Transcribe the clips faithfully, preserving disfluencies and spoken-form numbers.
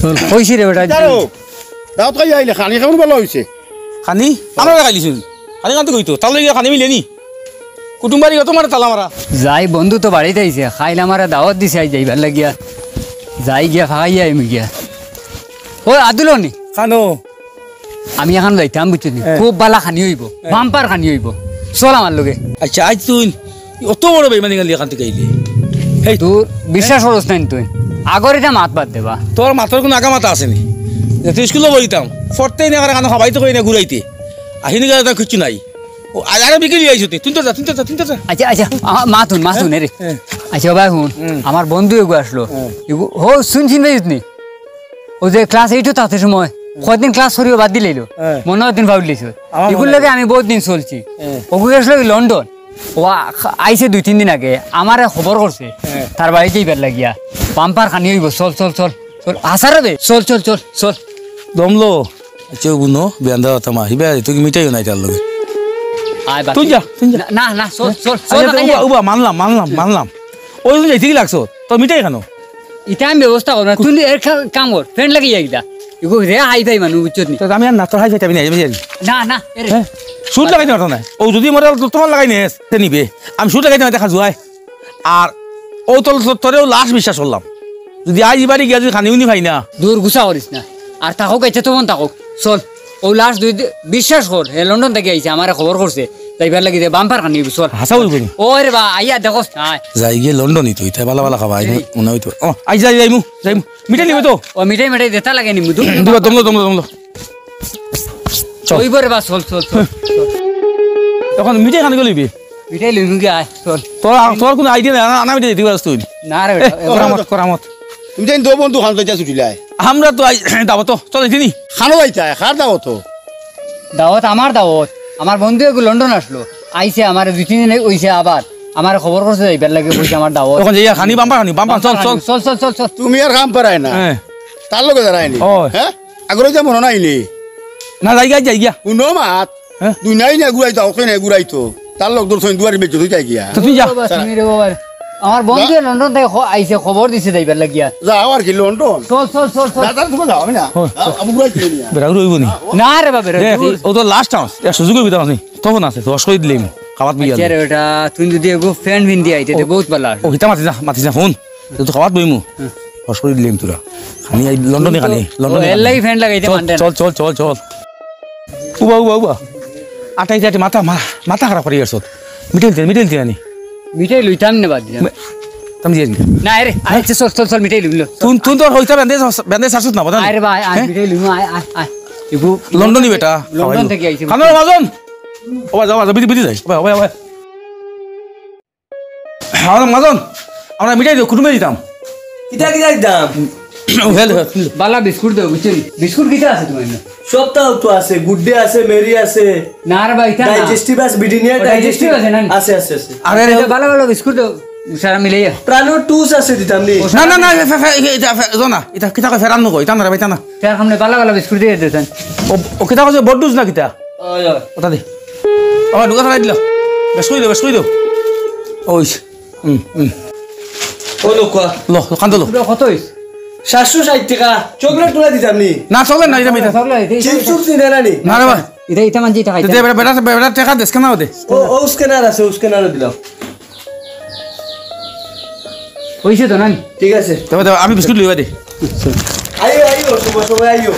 চল, কইছি রে বেটা। দাঁড়াও। দাওয়াত খাই আইলে খানি কেমন ভালা অইছে? খানি? আমরা খাইলিছুন। খানি খান তো কইতো। তার লগে খানি মিলে নি? কুটুম বাড়ি অত মারে তালা মারা। যাই বন্ধু তো বাড়িত আইছে। খাইল আমারে দাওয়াত দিছে আইজ যাইবার লাগিয়া। যাই গিয়া ফাঁকাইয়া আইমু গিয়া। ও আদুলনি। খানো। আমি এখন যাইতাম, বুঝছস নি? হ্যাঁ। খুব ভালা খানি অইবো, হ্যাঁ। বাম্পার খানি অইবো। চল আমার লগে। আচ্ছা, আইজ তুই অত বড় বেইমানি গালি এখান থেকে আইলে। হেই। তোর বিশ্বাস করস নাই তুই। আগর ইটা মাত বাদ দেবা। তোর মাতর কোনো আগা মাথা আছে নি? যে তুই স্কুলো বইতাম, পড়তেই না, কারণ খাবাই তো কই না ঘুরাইতে। আহিনি গেলে তো কিচ্ছু নাই। ও, আ-, আরে বিকেলে আইছো তুই। তুই তো যা, তুই তো যা, তুই তো যা। আচ্ছা, আচ্ছা, আমার মাত হুন, মাত হুন, এরে। হ্যাঁ। আচ্ছা, ভাই হুন, হুম। আমার বন্ধু এগু আসলো। হ্যাঁ। এগু, হো, শুনছি ভাই আপনি? ও যে ক্লাস এইটও থাকতে সময়, কয়দিন ক্লাস করিও বাদ দিলাইলো। হ্যাঁ। মনে হয় দিন ফাউল দিছে। আমার মনে এগুর লগে হয়। আমি বহুত দিন চলছি। হ্যাঁ। ওগু আসলো কি লন্ডন। ও আ-, আইছে দুই তিন দিন আগে, আমারে খবর করছে। হ্যাঁ। তার বাড়িত যাইবার লাগিয়া। বাম্পার খানি অইবো, চল, চল, চল। চল, আসারে বে, চল, চল, চল, চল। দমলো। আচ্ছা, ও বুনো, বেন্দা কথা মা, হিবা, তুই কি মিঠাইও নাই তার লগে? আয় বাকি। তুই যা, তুই যা। না, না, না, চল, চল, চল, আচ্ছা, না, তো খাইয়া। উবা, উবা, মানলাম, মানলাম, মানলাম। ওই জন্য যাইতে কি লাগছো? তো মিঠাই কেন? ইটা আমি ব্যবস্থা করবো না। তুই এর খা-, কাম কর, ফ্যান লাগিয়ে আইগিতা। ইগো রে হাই ফাই মানুষ, বুঝছত নি? তো আমি আর না, তোর হাই ফাই আমি নাই, আমি জানি। না, না, এরে। হ্যাঁ? শুট লাগাইতে পারতো না। ও যদি মরে তোমার লাগাই নে, সে নিবে। আমি শুট লাগাইতে না, দেখা জুয়ায়। আর ও তোর, তোর, তোরেও লাশ বিশ্বাস করলাম। যদি আইজ বাড়ি গিয়া যদি খানি উনি পাই না। দূর গুছা করিস না। আর থাকো, গেছে তখন থাকো। চল, ও লাশ দুই দি-, বিশ্বাস কর, হে লন্ডন থেকে আইছে, আমারে খবর করছে। যাইবার লাগি দে, বাম্পার খানি অইবো, চল। হাছা অইবো নি? ও রে বা, আইয়া দেখোস না। যাই গিয়ে লন্ডনই তো, ইতা বালা বালা খাবা, আইবো, এই। মনে অইতো। ও, আই যাই, যাইমু, যাইমু। মিঠাই নিবে তো? ও, মিঠাই, মিঠাই দেতা লাগে নিমু, দূর। দিবা, দমলো, দমলো, দমলো। চল। অইবো রে বা, চল, চল, চল, চল। এখন মিঠাই খান গেলিবি? মিঠাই লইমু গিয়া, আয়, চল। তোর, তোর কোনো আইডিয়া নাই, আনা মিঠাই দিতে পারস তুই। না রে বেটা, এ, করামত, করামত। তুমি জানি দো বন্ধু খান যাইতা ছুটিলাই। আমরা তো আই, দাওয়াত তো, চল, এখানে। খানো যাইতা, কার দাওয়াত তো? দাওয়াত, আমার দাওয়াত। আমার বন্ধু এগু লন্ডন আসলো। আইছে, আমার দুই তিন দিন অইছে আবার। আমার খবর করছে যাইবার লাগে, কইছে আমার দাওয়াত। তখন যাইয়া খানি বাম্পার খানি, বাম্পার, চল, চল। চল, চল, চল, চল। তুমি আর কাম পারায় না। হ্যাঁ। তার লগে দাঁড়ায়নি। ও। হ্যাঁ? আগরে যা মনে নাই নি? না, যাই গিয়া, যাই গিয়া। কোনো মাত। হ্যাঁ? দুনিয়াই না ঘুরাইতো, ওকে না ঘুরাইতো। তার লগ দূর সইন দুয়ারি বেঁচে তুই যাই গিয়া। তো তুই যা। বাবা, তুমি রে বাবা। আমার বন্ধু না। লন্ডন থেকে খ-, আইছে, খবর দিছে যাইবার লাগিয়া। যাও আর কি লন্ডন। চল, চল, চল, চল। না, তাহলে তুমি যাও, আমি না। হ্যাঁ। আ-, আমি ঘুরাইতে নিয়া। বেড়া ঘুরে অইবো নি? না রে বাবা, বেড়া দেখ, ঘুরে অইবো। ও তো লাস্ট চান্স। এক সুযোগ অইবো তখন। তখন আছে, তো অস কই দিলাম। খাবার বিয়া আচ্ছা রে বেটা, তুই যদি এগো ফ্যান ভিন দিয়ে আইতে, তে ও, বহুত ভালা। ও, হিতা মাতিস না, মাতিস না, ফোন। তো তো খাবার বইমু। হ্যাঁ। অস কই দিলাম তোরা। খানি আই লন্ডনে খানি, ও, লন্ডনে এর খানি। লাগি ফ্যান লাগাইতে চল, মানতে না। চল, চল, চল, চল। উবা, উবা, উবা। আটাই আটাই মাথা, মা-, মাথা খারাপ করি আসছত। মিঠাই দিতে, মিঠাই দিতে আনি। মিঠাই লইতাম না বাদ দিলাম। মে-, তাম দিয়ে আনি। না রে, আরে, চল, চল, চল, মিঠাই লইল। তুই, তুই তো আর হইতা বেন্দে, বেন্দে সারছত না, বাদ আরে ভাই, আয়, হ্যাঁ? মিঠাই লইমু, আয়, আয়, আয়। ইবু লন্ডনি বেটা, লন্ডন খাওয়াইবো। থেকে আইছি। খানোর মাজন। ও বাজা, বাজা, বিদি, বিদি যাই। ওবা, ওবা, ওবা। আমার মাজন, আমরা মিঠাই দিও, কুটুমে দিতাম। কিতা কিতা দিতাম? হেল, হেল। বালা বিস্কুট দেও, বুঝছেন? বিস্কুট কিতা আছে তোমার এনে? সবটাও তো আছে, গুড ডে আছে, মেরি আছে। না রে ভাই, ইতা না। ডাইজেস্টিভ আছে, ব্রিটানিয়া ও, ডাইজেস্টিভ ডাইজেস্টিভ আছে না? আছে, আছে, আছে। আরে, আরে, এটা বালা বালা বিস্কুট দেও, সারা মিলাইয়া। প্রাণো টুস আছে দিতাম নি? না, না, না, ফে-, ফে-, ফে-, এটা ফে-, এটা না, এটা কিতা কয় ফেরান নগো, এটা না রে ভাই, এটা না। তার সামনে বালা বালা বিস্কুট দিয়ে দিতেন। ও, ও কিতা কইছে, বড্ডুস না কিতা? ওই, ওই। ওটা দে। ও, ঢুকা ফেলাই দিল। বেশ কই দে, বেশ কই দে। ওই। হুম, হুম। ও লোক কয়া। লো, দোকান তো লো। পুরো কত হইছে? সাতশো ষাট টাকা। চকলেট তুলে দিতাম নি? না, চকলেট না, এটা মিঠা। চকলেট, এটা চিপস চিপস নিতে না নি? না রে ভাই। এটা, এটা মানছি, এটা খাইতে দে, না। বেটা, বেটা, বেটা, টাকা দেস কেন দে? ও, ও স্ক্যানার আছে, ও স্ক্যানারও দিলাম। হইছে তো, না নি? ঠিক আছে। তবে, তবে আমি বিস্কুট লইবা দে। আইও, আইও, শুভ সময় আইও।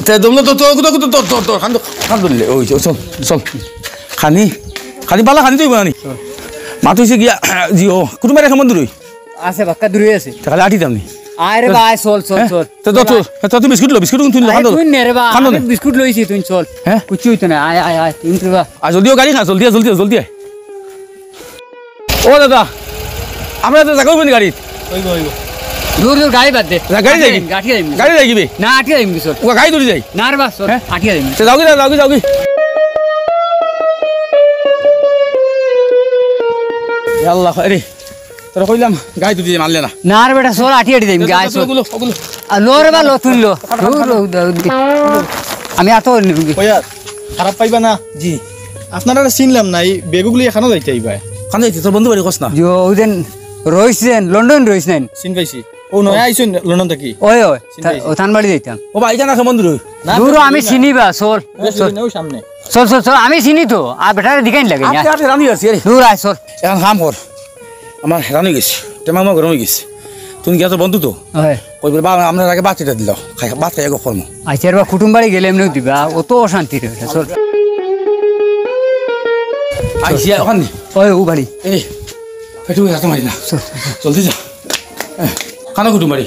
তে দমলো তো, তো, তো, তো, তো, তো, খান তো, খান তো নিলে। ওই, ওই, চল, চল। খানি, খানি বালা খানি তুই বানানি। মা তুই সে গিয়া, জি ও, কুটুম বাড়ি কেমন দূর হই? আছে, বাক্কা দূরে আছে। তাহলে আটি দাম নি। আরে ভাই, চল, চল, হ্যাঁ? চল। তো, তো, তো, তো, তুই বিস্কুট লো, বিস্কুট তুই আরে খান তো। তুই নে রে বা, খান তো আমি নে। বিস্কুট লইছি, তুই চল। হ্যাঁ? কুচি হইতো না, আয়, আয়, আয়, তুই রে বা। আর জলদি ও গাড়ি খা, জলদি আয়, জলদি আয়, জলদি আয়। ও দাদা, আমরা তো জায়গা হইব নি গাড়ি? হইব, হইব। দূর, দূর, গাড়ি বাদ দে। না, গাড়ি যাই কি? আটি যাইমু, আটি যাইমু। গাড়ি যাই কি বে? না, আটি যাইমু, চল। ও, গাড়ি ধরে যাই। না রে বা, চল, হ্যাঁ? আটি যাইমু। তো যাও কি, যাও কি, যাও কি? এ আল্লাহ, আরে। তোরে কইলাম, গাই দুটি মারলে না। না রে বেটা, চল, আটি আটি যাইমু, গাই চল। ওগুলো, ওগুলো। আর লো রে বা, লো, তুই লো। লো, লো, লো, লো। আমি আর তো নিবি। কইয়ার, খারাপ পাইবা না? জি। আপনারারে চিনলাম না, এই বেগুগুলি এখানো যাইতে আইবা? খানো যাইতে, তোর বন্ধু বাড়ি কস না? জি, ওই দিন রইস যেন, লন্ডন রইস নাইন। চিন পাইছি। ও নয়া আইছইন লন্ডন থাকি? ওই, ওই, চিন পাইছি। ও থান বাড়ি যাইতাম। ও ভাই, এখানে আছে বন্ধু রই। না, দূর, না, আমি না। চিনি বা, চল, বেশ, চল। ওই সামনে। চল, চল, চল, আমি চিনি তো। আর বেটারে দিকাইন লাগে না। আপনি, আপনি রানি আছি, আরে। দূর আয়, চল। এখন কাম কর। আমার হেরান অই গেছে, টেমা আমার গরম অই গেছে। তুমি গিয়া তো বন্ধু তো। হয়। কইবে, "বাবা, আমরা আগে ভাত এটা দিলাও, খাই, ভাত খাই গো ফর্ম।" আচ্ছা, এবার কুটুম বাড়ি গেলে এমনিও দিবা, ও তো অশান্তি রে, চল। আইসি, ওখানে। ওই, ও বাড়ি। এই, পেটু রাখতে পারি না। চল। জলদি যা। হ্যাঁ, খানো কুটুম বাড়ি।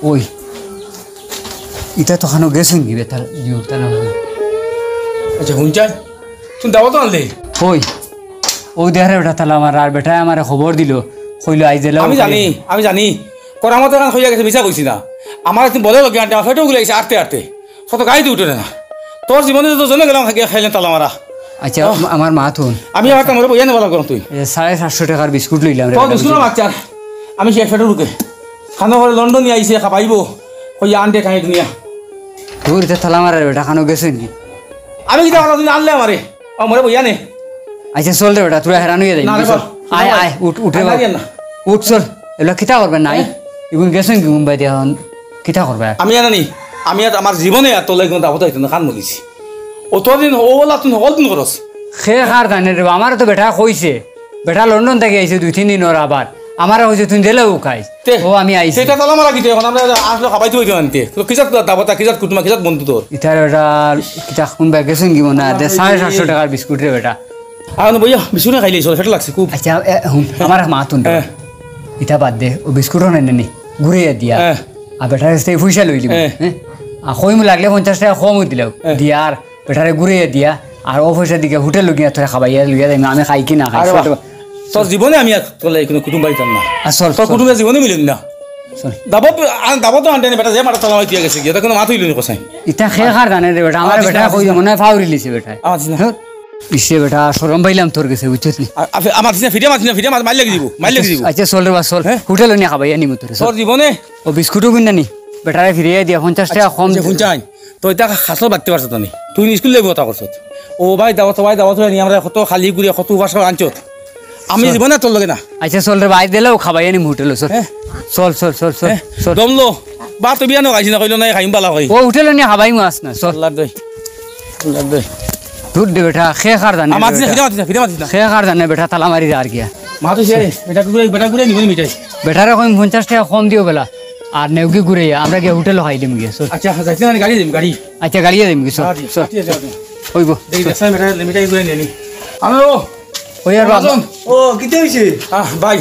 ওই, ইটা তো খানো গেছইন কি বেটা, ইউ, তালা মারা। আচ্ছা, হুনছাই? তুমি দাওয়াত আনলে? ওই, ও দেহারে বেটা তালা মারা, আর বেটায় আমারে খবর দিল, কইলো আইজ দিলাও আমি জানি, আমি জানি। করামতে কান কইয়া গেছে, মিছা কইছি না। আমার তুমি বলে লগে আনতে, আমার ফেটে উগলে গেছে আটতে আটতে। কত গাড়িতে উঠে না। তোর জীবনে তো জনে গেলাম, খাই-, খাইলেন তালা মারা। আচ্ছা, আহ। আম-, আমার মা থুন। আমি আবার তোমার বইয়া নেবার লাগলাম তুই। এ, সাড়ে সাতশো টাকার বিস্কুট লইলাম রে তোর বেটা, বিস্কুট বুঝলি? বাচ্চা। আমি শেষ ফেটে ঢুকে। খানো করে লন্ডন নিয়ে আইসে, খাবাইবো। কইয়া আনতে খাই দুনিয়া। তোর ইটা তালা মারা রে বেটা, খানো গেছে নি? আমি কিতা কথা তুই আনলে আমারে? ও, মরে বইয়া নে। আচ্ছা, চল রে বেটা, তোরা হেরান হইয়া যাই, না রে চল। বাবা, আয়, না। আয়, উঠ, উঠ রে আমি বাবা। জানি না। উঠ, চল। এগুলা কিতা করবে নাই? হ্যাঁ। এগুন গেছেন কি মুম্বাই দিয়া এখন? কিতা করবে? আমি জানি নি, আমি আর আমার জীবনে আর তোলে কোনো দাবত হইতো না, কান বলিছি। ও তোর দিন ও ওলা তুই হকল দিন করস। খে খার জানে রে, আমারে তো বেটা কইছে। বেটা লন্ডন থাকি আইছে দুই তিন দিন ওর আবার। আমারে কইছে তুই দিলেও খাইস। তে, ও আমি আইছি। সেটা তালা মারা কিতা এখন? আমরা আসলে খাবাইতে হইতো আনতে। তো কিজাত দাবতা, কিজাত কুটুমা, কিজাত বন্ধু তোর? ইতার বেটা, কিতা কোন ব্যাগ গেছেন কি মনে হয়? দে, সাড়ে সাতশো টাকার বিস্কুট রে বেটা। আর বইয়া, বিস্কুট খাইলে চলে, সেটা লাগছে খুব। আচ্ছা, এ, হুন, আমার এক মাত হুন। হ্যাঁ। ইতা বাদ দে, ও বিস্কুটও নাই নি, ঘুরে দিয়া। হ্যাঁ। আর বেটার কাছ থেকে পয়সা লইলি, হ্যাঁ। হ্যাঁ? আর কইমু লাগলে পঞ্চাশ টাকা কমও দিলাও, হ্যাঁ। দিয়া আর বেটারে ঘুরে দিয়া, আর ও পয়সা দিকে হোটেল লুকিয়া তোরা খাবাইয়া লইয়া যাই, আমি খাই কি না খাই, আরে বাহ। ছোট। তোর জীবনে আমি আর তোর লাগি কোনো কুটুম বাড়িতাম না। আর চল, তোর চল। কুটুমের জীবনে মিলুম না। চল। দাবত, আ, দাবত তো আনতে নি, বেটা, যে মাঠে তালা মারি দিয়া গেছে, গিয়া তো কোনো মাত হইল নি কোথায়। ইতা খে খার জানে রে বেটা, আমার আমার বেটা কই মনে হয় ফাউরি লিছে বেটা। আমার দিস না। হ্যাঁ? ইসে বেটা, শরম পাইলাম তোর গেছে, বুঝছত নি? আ-, আ-, আমার দিস না, ফিরে মাত না, ফিরে মাত, মাইর লাগি দিব, মাইর লাগি দিব। আচ্ছা, চল রে বা, চল। হ্যাঁ? হোটেল নিয়ে খাবাইয়া নিমু তোরে, চল। তোর জীবনে? ও বিস্কুটও কিনা নি, বেটারে ফিরিয়ে দিয়া পঞ্চাশ টাকা কম আচ্ছা, দে। হুনছাইন, তুই তা খাসর বাড়তে পারছত না নি, তুই স্কুল লেগে কথা করছত। ও ভাই দাওয়াত, ভাই দাওয়াত হয়ে নি, আমরা কত খালি ঘুরে, কত উপাস করে আনছত। আমি চল। জীবনে তোর লগে না। আচ্ছা, চল রে, বাইর দিলেও খাবাইয়া নিমু হোটেলো, চল। হ্যাঁ? চল, চল, চল, চল, হ্যাঁ? চল। দমলো, বা তো বিয়ানো খাইছি না, কইলো না, খাইম বালা কই। ও হোটেলো নিয়ে খাবাইমু আস না, চল। আল্লাহ দে, আল্লাহ দে। দুধ দে বেটা, খে খার জানে আমার রে দিস না, বেটা। ফিরে মাতিস না, ফিরে মাতিস না। খে খার জানে বেটা, তালা মারি যা আর গিয়া। মা তো সে, বেটা ঘুরে, বেটা ঘুরে নিবি মিঠাই। বেটারে কইম পঞ্চাশ টাকা কম দিও বেলা। আর নেউগি ঘুরে, আমরা গিয়া হোটেলো খাই দিম গিয়া, চল। আচ্ছা, যাইতে না, গাড়ি দিম, গাড়ি। আচ্ছা, গাড়িয়ে দিম গিয়া, চল, আচ্ছা, চল। আচ্ছা, আচ্ছা, আচ্ছা। হইব। দেখি, চল। দেখি, মিঠাই, মিঠাই ঘুরে নিয়ে নি। আমি ও, ওই আর বাবা। বাজন। ও, কিতা হইছে? আহ, ভাই,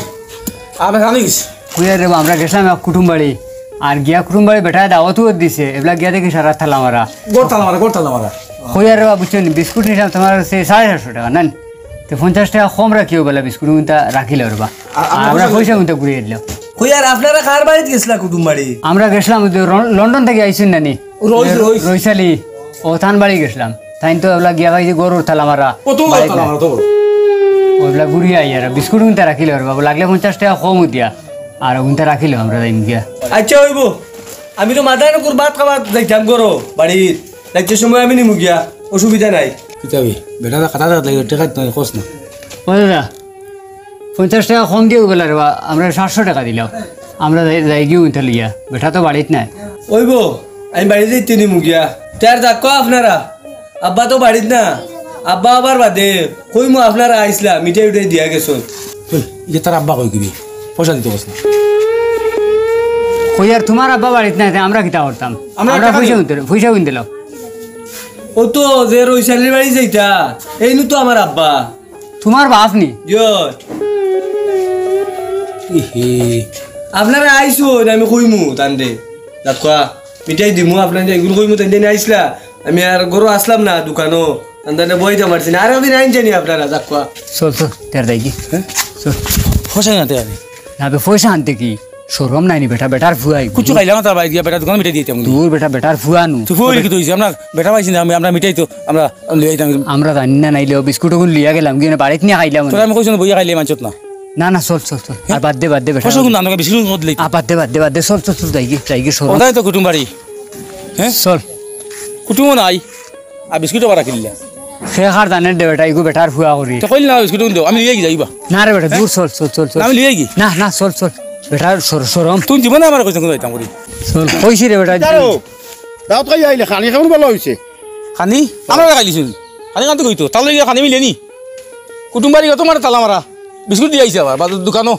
আমি জানি গেছি। ওই আর রে বা, আমরা গেছিলাম এক কুটুম বাড়ি। আর গিয়া কুটুম বাড়ি বেটায় দাওয়াতও দিছে। এবলা গিয়া দেখি সারা তালা মারা। গোর তালা মারা, গোর তালা মারা। কই আর রে বা, বুঝছো নি? বিস্কুট নিলাম তোমার সেই সাড়ে সাতশো টাকা, নেন। তো পঞ্চাশ টাকা কম রাখিও বেলা বিস্কুট কিন্তু রাখিলে রে বা। আর আমরা আর আমরা পয়সা পয়সা কিন্তু ঘুরে দিলাম। কই আর আপনারা কার বাড়িত গেছিলা কুটুম বাড়ি? আমরা গেছিলাম ওই যে র-, লন্ডন থাকি আইছইন না নি? রইস, রইস। রইসালি, ও তান বাড়ি গেছিলাম। তাইন তো ওলা গিয়া পাইছি গরুর তালা মারা। কত বড় বাড়িত তালা না। মারা, কত বড়? ওগুলা ঘুরিয়া আইয়ার, বিস্কুট কিন্তু রাখিলে রে বাবা, লাগলে পঞ্চাশ টাকা কমও দিয়া। আর ওগুনটা রাখিলে আমরা যাইম গিয়া। আচ্ছা, হইব। আমি তো মাদারীপুর ভাত খাবার যাইতাম গরো, বাড়িত। রাইতের সময় আমি নিমু গিয়া, অসুবিধা নাই। কিতাবি, বেটারা খাতা খাতা লাগে, টেকা দিতে কস না। ও দাদা, পঞ্চাশ টাকা কম দিও বেলা রে বা, আমরা সাতশো টাকা দিলাম। আমরা যাই, যাই গিয়ে উঠে লিয়া, বেটা তো বাড়িত নাই। ওইব, আমি বাড়ি যাইতে নিমু গিয়া। তে আর যাক আপনারা, আব্বা তো বাড়িত না, আব্বা আবার বাদে, কইমু আপনারা আইসলা, মিঠাই উঠাই দিয়া গেছো। ওই, ইয়ে তার আব্বা কই গিবি, পয়সা দিতে কস না। কই আর তোমার আব্বা বাড়িত নাই, তে আমরা কিতা করতাম? আমরা আমরা একটা পয়সা কাজ উঠতে, পয়সা উঠতে লাও। ও তো যে রইসালির বাড়ি যাইতা, এইনু তো আমার আব্বা। তোমার বাপ নি? ইয়ো। ইহে। আপনারা আইসো না, আমি কইমু তানরে। দেখুয়া, মিঠাই দিমু আপনারে, এগুলো কইমু তানরে নিয়ে আইসলা। আমি আর ঘরো আসলাম না দোকানো। তানরে বইতে পারছি না। আর একদিন আইন জানি আপনারা, দেখুয়া। চল, চল, তের দাই কি? হ্যাঁ? চল। হোসেন আনতে আমি। না বে, পয়সা আনতে কি? শরম নাই নি বেটা, বেটার ফুয়াই। কুচু খাইলাম না তার বাড়ি গিয়া, বেটার দোকানে মিঠাই দিতাম। দূর বেটা, বেটার ফুয়া নু। তুই ফুয়া কি তুই? আমরা বেটা পাইছি না, আমি, আমরা মিঠাই তো, আমরা লই আইতাম। আমরা জানি না, নাইলে ও বিস্কুট ওগুন লইয়া গেলাম, গিয়ে বাড়িত নিয়ে খাইলাম। তোরা আমি কইছি না, বইয়া খাইলে মানছত না। না, না, চল, চল, চল। আর বাদ দে, বাদ দে, বেটা। পয়সা কোন দাম, বিশ কুটুম কত লইতে? আর বাদ দে, বাদ দে, বাদ দে, চল, চল, চল, যাইগি, যাইগি, চল। ওটাই তো কুটুম বাড়ি। হ্যাঁ? চল। কুটুমও নাই। আর বিস্কুটও বারা কিনলা। সে কার জানের দে বেটা, ইগু বেটার ফুয়া করি। তো কইল না বিস্কুট দেও, আমি লিয়ে যাইবা। না রে বেটা, দূর, চল, চল, চল, চল। আমি লিয়ে গি? না, না, চল, চল। বেটার সর-, শরম। তুমি জীবনে আমার কইছো কোন যাইতাম করি। চল, কইছি রে বেটা। দাঁড়াও। দাওয়াত খাই আইলে খানি খাওয়ার বেলা হইছে। খানি? আমরা খাইলিছুন। খানি খান তো কইতো। তাহলে গিয়া খানি মিলে নি। কুটুম বাড়ি কত মারে তালা মারা। বিস্কুট দিয়ে আইছে আবার, বাজার দোকানও।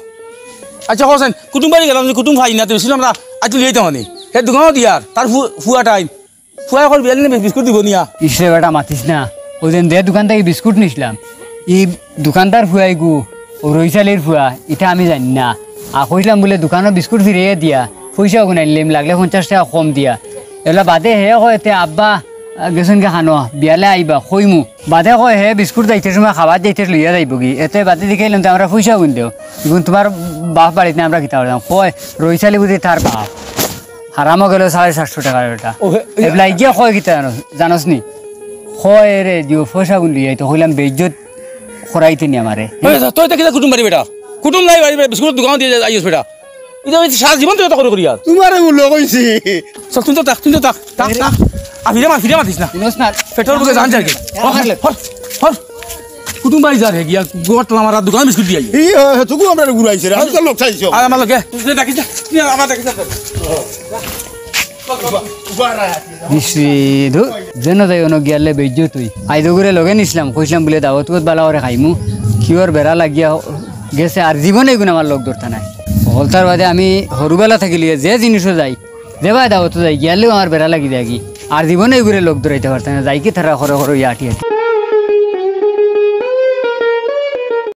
আচ্ছা, হোসেন, কুটুম বাড়ি গেলাম, কুটুম খাই না, তো বিস্কুট আমরা আজ লিয়ে যাইতাম মানে। হে দোকানও দিয়ার, তার ফু-, ফুয়া টাইম। ফুয়া কর বিয়ালি নে বিস্কুট দিব নিয়া। ইসরে বেটা মাতিস না। ওই দিন যে দোকান থাকি বিস্কুট নিছিলাম, ই দোকানদার ফুয়া ইগু, ও রইসালির ফুয়া, ইটা আমি জানি না। আর কইছিলাম বুলে দোকানো বিস্কুট ফিরাইয়া দিয়া, পয়সা ওগুন আনলিম, লাগলে পঞ্চাশ টেকা কম দিয়া। এলা বাদে হে কয়, "তে আব্বা, আহ, গেছইন গি খানো, বিয়ালে আইবা, কইমু।" বাদে কয়, "হে বিস্কুট যাইতে সময় খাবার যাইতে লইয়া যাইবো গি।" এতে বাদে দেখাইলাম, "তে আমরা পয়সা ওগুন দেও। ইগুন তোমার বাপ বাড়িত না, আমরা কিতা করতাম?" কয়, "রইসালি বুঝি তার বাপ।" হারামও গেল সাড়ে সাতশো টেকার বেটা। ও, হে, হে। এবলা গিয়া কয় কিতা জানো, জানোস নি? কয় রে, দিও পয়সা গুন লইয়া আইতো, কইলাম বেইজ্জত করাইতে নি আমারে। ওই, তুই তো কিতা কুটুম বাড়ি বেটা? কুটুম নাই বাড়ি বেটা, বিস্কুটের দোকান দিয়ে আইস বেটা। ইটা ওই সারা জীবন তুই এটা করে করি আর। তোমারে উল্লো কইছি। চল, তুই তো থাক, তুই তো থাক, থাক, থাক। আর ফিরে মার, ফিরে মাতিস না। চিনোস না। পেট্রোল বুকে জান যার কি? হর, হর, হর, হর। কুটুম বাড়ি যার হে গিয়া, গোট আমার দোকানে বিস্কুট দিয়ে আই। ই, হ, হ, তুকু আমরা ঘুরাইছে রে। আমি তো লোক চাইছো। আর আমার লগে, তুই যে ডাকিস না, তুই আমার ডাকিস না। ইসরে, ধু, যেন যাই অনো গিয়ালে বেইজ্জত তুই। আইজ ওগুরে লগে নিছিলাম, কইছিলাম বুলে দাওয়াত উয়াত বালা করে খাইমু। কিওর বেড়া লাগিয়া গেছে, আর জীবনে এগুন আমার লগ ধরতা নাই। হলতার বাদে আমি হরুবেলা থাকি লইয়া যে জিনিসও যাই, যে বায় দাওয়াত যাই, গিয়ালেও আমার বেড়া লাগি যায়গি। আর জীবনে এগুরে লগ ধরাইতে পারতা না, যাই কি তারা করে করে ইয়া আটি আটি।